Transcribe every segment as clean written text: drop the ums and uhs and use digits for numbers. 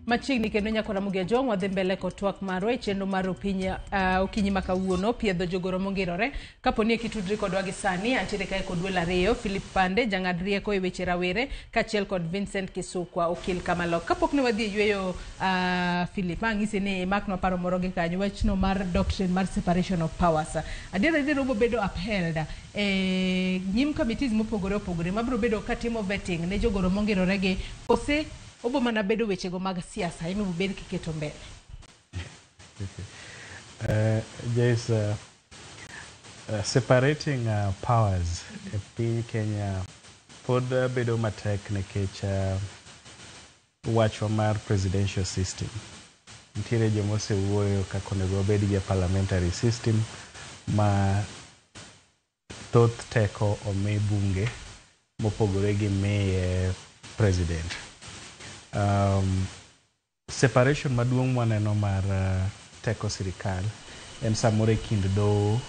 Machiegni kendo nyakora Mugia Jong wadhi mbele kod twak marwa e chenro mar opiny okinyi ma kawuono piedho jogoro mongirore. Kapo ni ekitudri kodwa gi sani, antiere kae kod welo ariyo, Philip Pande, jang'ad rieko e weche rawere, kaachiel kod Vincent Kisukwa, okil Kamalok. Kapok ne wadhi e yueyo, Philip, ma ang'isi ni imaknwa paro moro gi kanyo, wachno mar doctrine mar separation of powers. Adier adier obo bedo upheld e nyim committees mopogore opogore mabiro bedo katimo vetting ne jogoro mongirore gi, kose obo mana bedo wechego mag siasa ema obed kiketo mbele? Joyce, separating powers e piny Kenya pod bedo matek nikech wachwa mar presidential system. Nitiere joma osewuoyo kaka onego wabed gi parliamentary system ma thoth teko omi bunge mopogore gi miye president. Separation maduong' mwaneno mar teko sirikal en samoro e kind doho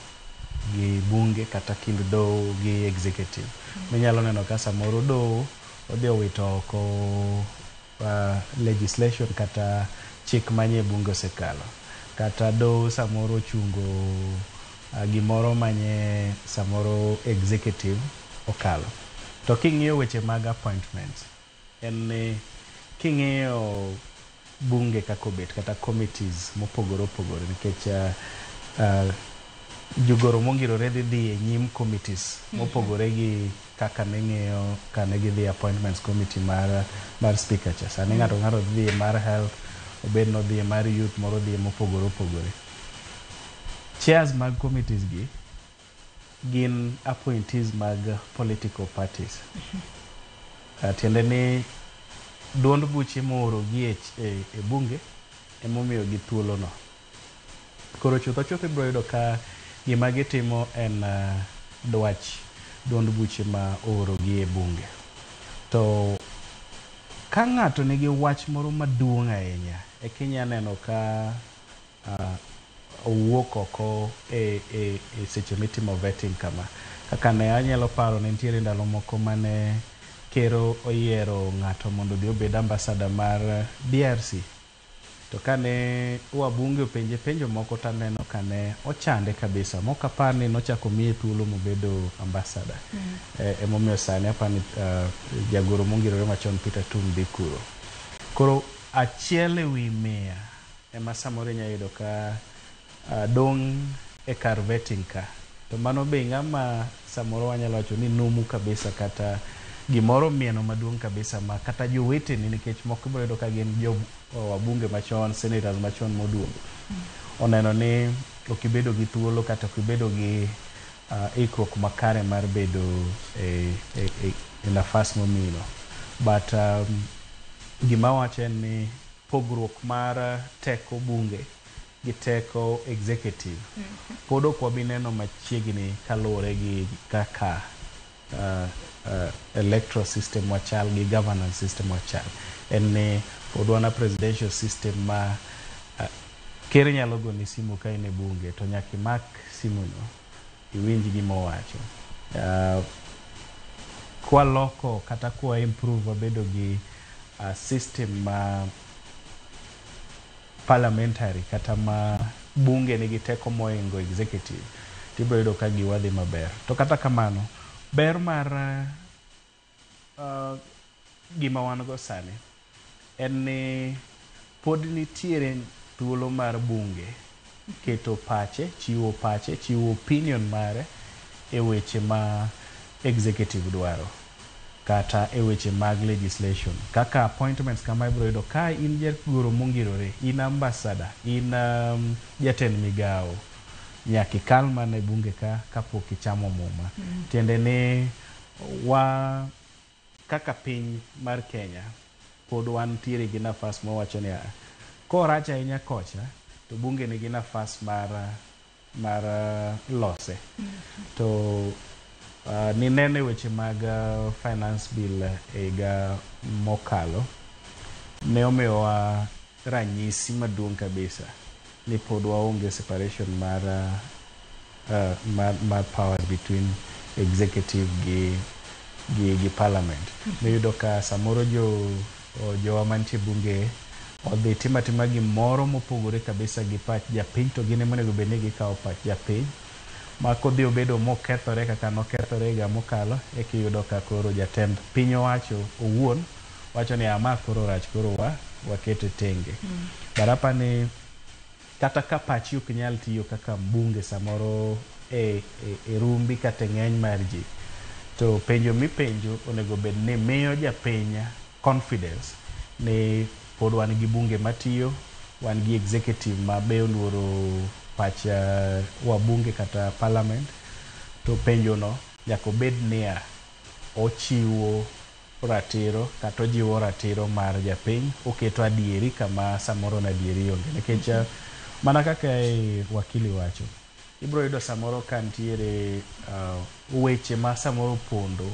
gi bunge kata kind doho gi executive. Minyalo neno ka samoro doho odhi owito oko legislation kata chik manye bunge osekalo. Kata doho samoro ochungo gimoro manye samoro executive okalo. To king'iyo weche mag appointments, en ni king'iyo bunge kaka obet kata committees mopogore opogore, nikech jogoro mongirore dhi dhi e nyim committees mopogore gi kaka ne ng'iyo kane gidhi appointments committee mar speaker cha. Sani ng'ato ng'ato dhi e mar health, obed nodhi e mar youth, moro dhi e mopogore opogore. Chairs mag committees gi gin appointees mag political parties. Tiende ni duond buche moorogi e bunge emomiyogi thuolono. Koro chutho chutho ibiro yudo ka gima gitimo en dwach duond buche ma oorogi e bunge. To ka ng'ato nigi wach moro maduong' ahinya, eka inya neno ka owuok oko e seche mitimo vetting kama. Kaka ne anyalo paro ne nitiere ndalo moko mane ker oyiero ng'ato mondo odhi obed ambassador mar DRC. To kane wabunge openje penjo moko taneno kane ochande kabisa. Mok apar ni nochako miye thuolo mobedo ambassador. Emomiyo sani apar ni jagoro mongirore machon Peter Tum dhi kuro. Koro achiel ewi 100 ema samoro inya yudo ka dong' e kar vetting ka. To mano be ng'ama samoro wanyalo wacho ni numu kabisa kata gimoro mieno maduong' kabisa ma kata joweteni, nikech moko ibiro yudo ka gin jo wabunge machon, senators machon moduogo. Oneno ni ok ibedo gi thuolo kata ok ibedo gi ikruok makare mar bedo e nafas momino. But gima wacho en ni pogruok mar teko bunge gi teko executive pod ok wabi neno machiegni kaluwore gi kaka electoral system wachal gi governance system wachal. En ni pod wan a presidential system ma ker nyalo goni simu ka in e bunge to nyaka imak simu no iwinj gima owacho. Kwaloko kata kwa improve wabedo gi system ma parliamentary kata ma bunge nigi teko moingo executive, tibiro yudo ka giwa dhi maber. To kata kamano, ber mar gima wan go sani en ni pod nitiere thuolo mar bunge keto pache, chiwo pache, chiwo opinion mare e weche ma executive dwaro kata e weche mag legislation kaka appointments kama ibiro yudo ka in jagoro mongirore, in ambassador, in jatend migawo, nyaka ikal mana e bunge ka kapok ichamo muma. Tiende ni wa kaka piny mar Kenya pod wantiere gi nafas mawacho niya, korach ahinya kocha to bunge nigi nafas mar lose. To ninene weche mag finance bill e higa mokalo ne omiyowa ranyisi maduong' kabisa ni pod waonge separation mar powers between executive gi parliament. Miyudo ka samoro jowa mantie bunge Odhi timo atima gimoro mopogore kabisa gi pach japiny, to gin ema onego bed ni gikawo pach japiny. Ma kodhi obedo mokethore kaka nokethore higa mokalo, eka iyudo ka koro jatend piny owacho owuon wacho ni ama koro rach, koro wakete tenge. But apani kata ka pachi ok nyal tiyo kaka mbunge samoro e rumbi kata e ng'eny mar ji, to penjo mipenjo onego bed ni miyo japiny confidence ni pod wan gi bunge matiyo, wan gi executive ma be oluoro pach wabunge kata parliament. To penjo no nyaka obed niya, ochiwo ratiro kata ojiwo ratiro mar japiny, oketo adieri kama samoro na adieri onge. Nikech mana kaka wakili wacho, ibiro yudo samoro ka nitiere weche ma samoro opondo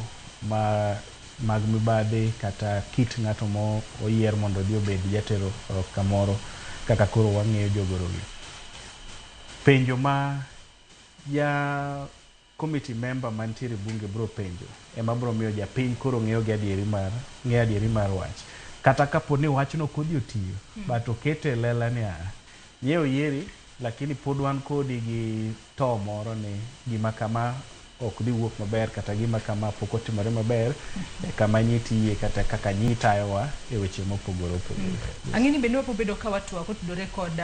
ma mag mibadhi kata kit ng'ato mo oyier mondo odhi obed jatelo kamoro kaka koro wang'eyo jogoro gi. Penjo ma ja committee member mantiere e bunge biro penjo ema biro miyo japiny koro ng'eyo gi adieri mar ng'eyo adieri mar wach. Kata kapo ni wachno ok odhi otiyo, but okete e lela ni a nye oyieri, lakini pod wan kodi gi to moro ni gima kama ok dhi wuok maber, kata gima kama pok otimore maber e kama nyitiye kata kaka nyitayowa e weche mopogore opogore. Ang'e ni bende wabobedo ka watwak kotudore kod